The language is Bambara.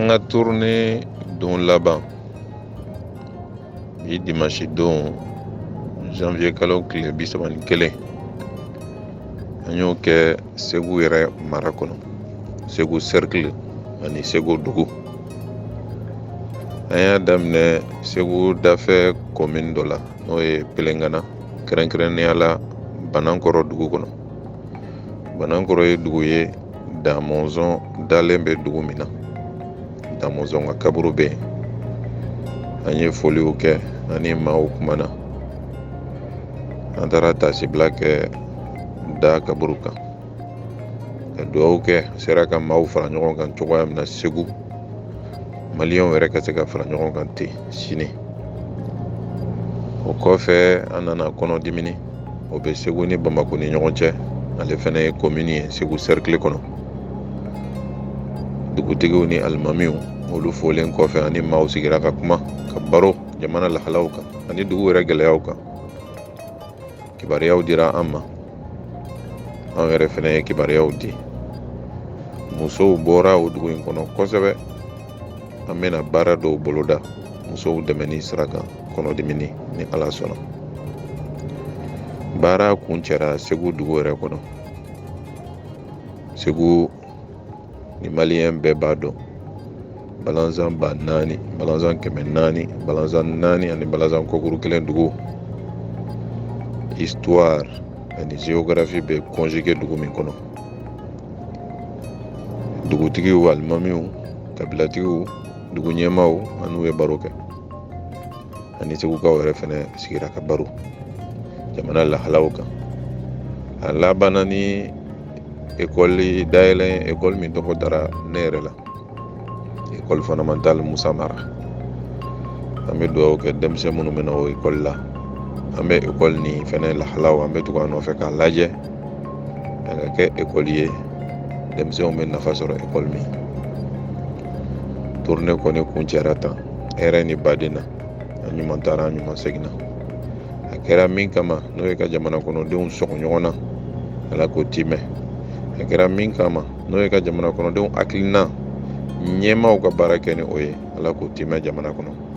An ka tournée don laban bi, dimanche don, janvier kalo tile 31, an y'o kɛ Segu yɛrɛ mara kɔnɔ, Segu cercle ani Segu dugu. An y'a daminɛ Segu dafɛ commune dɔ la, n'o ye Pelengana, kɛrɛnkɛrɛnnenya la Banankɔrɔ dugu kɔnɔ. Banankɔrɔ ye dugu ye, Damɔnzɔn dalen bɛ dugu min na, Damɔnzɔn ka kaburu bɛ yen. An ye foliw kɛ ani maaw kumana. An taara tasibila kɛ da kaburu kan ka dugawu kɛ. Sera ka maaw fara ɲɔgɔn kan cogoya min na Segu, Maliyɛnw yɛrɛ ka se ka fara ɲɔgɔn kan ten sini. O kɔfɛ, an nana Kɔnɔdimini, o bɛ Segu ni Bamakɔ ni ɲɔgɔn cɛ. Ale fana ye commune ye Segu cercle kɔnɔ. Dugutigiw ni alimamiw, olu folen kɔfɛ, ani maaw sigira ka kuma, ka baro jamana lahalaw kan ani dugu yɛrɛ gɛlɛyaw kan. Kibaruyaw dira an ma, an yɛrɛ fana ye kibaruyaw di. Musow bɔra o dugu in kɔnɔ kosɛbɛ. An bɛna baara dɔw boloda musow dɛmɛni sira kan Kɔnɔdimini, ni Ala sɔnna. Baara kuncɛra Segu dugu yɛrɛ kɔnɔ. Segu ni Maliyɛn bɛɛ b'a dɔn, balanzan 4000, balanzan 400, balanzan naani ani balanzan kɔkuru kelen dugu, histoire ani géographie bɛ conjugué dugu min kɔnɔ. Dugutigiw, alimamiw, kabilatigiw, dugu ɲɛmaaw, an n'u ye baro kɛ, ani Segukaw yɛrɛ fɛnɛ sigira ka baro jamana lahalaw kan. A labanna ni ekɔli dayɛlɛ, ekɔli min tɔgɔ dara ne yɛrɛ la, École fondamentale Musa Mara. An bɛ dugawu kɛ denmisɛn minnu bɛ na o ekɔli la. An bɛ ekɔli nin fɛnɛ lahalaw, an bɛ tugu a nɔfɛ k'a lajɛ, a ka kɛ ekɔli ye denmisɛnw bɛ nafa sɔrɔ ekɔli min. Tournée kɔni kuncɛra tan hɛrɛ ni baden na. An ɲuman taara, an ɲuman seginna. A kɛra min kama, n'o ye ka jamana kɔnɔdenw sɔgɔ ɲɔgɔn na, Ala k'o timɛ. A kɛra min kama, n'o ye ka jamana kɔnɔdenw hakilina ɲɛmaaw ka baara kɛ ni o ye, Ala k'o timɛ jamana kɔnɔ.